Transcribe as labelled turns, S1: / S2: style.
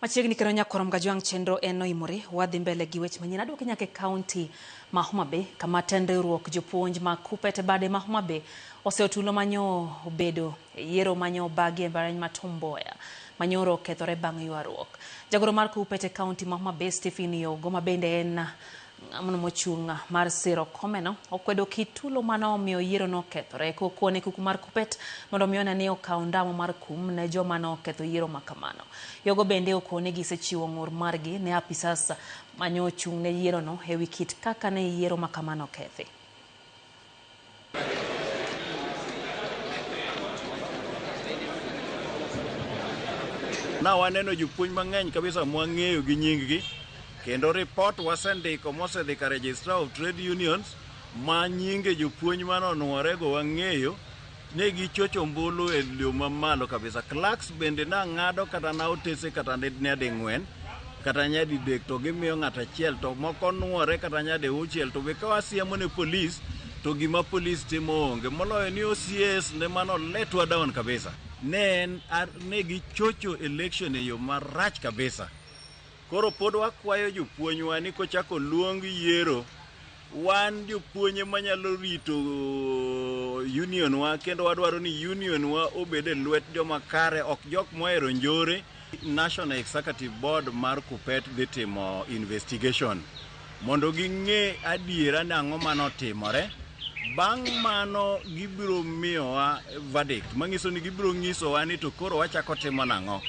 S1: Machiegni kendo nyakwar Mgajwang' chenro en oimore, wadhi mbele gi weche manyien. Aduoki nyaka e kaunti ma Homa Bay kama tend riwruok jopuonj ma KUPPET e bade ma Homa Bay oseotulo manyo obedo e yiero manyo obagi e mbalariany ma Tom Mboya manyoro okethore bang' ywaruok. Jagoro mar KUPPET e kaunti ma Homa Bay Stephen Yogo ma bende en ng'amno mochung' mar siro komeno okwedo kit tulo mane omiyo yiero no okethore kokone kuku mar KUPPET mondo omi one ni okaw ndamo mar kum ne joma ne oketho yiero ma kamano. Yogo bende okone gisechiwo ng'ur margi ne apisas manyo ochung' ne yiero no ewi kit kaka ne yiero ma kamano okethi.
S2: Na waneno jopuonj mang'eny kabisa mwang'eyo gi nying-gi kendo report wasendiko mosedhi ka Registrar of Trade Unions ma nyinge jopuonj manonuorego wang'eyo ne gichocho ombulu e yo mamalo kabisa. Clerks bende nang'ado kata na otese kata nyading'wen kata nyadidek to gimiyo ng'ato achiel to moko nuore kata nyadiuchiel to be ka wasiemo ne polis to gima polis timo onge moloyo ni OCS ne mano letwa down kabisa. Ne en ne gichocho election e yo marach kabisa. Koro pod wakwayo jopuonjwa ni kochako luong yiero wan jopuonj ema nyalo rito union wa kendo wadwaro ni union wa obed e lwet joma kare ok jok mohero njore. National Executive Board mar KUPPET dhi timo investigation mondo ging'e adiera ni ang'o manotimore. Bang' mano gibiro miyowa verdict manyiso ni gibiro nyisowa ni to koro wachako timo nang'o.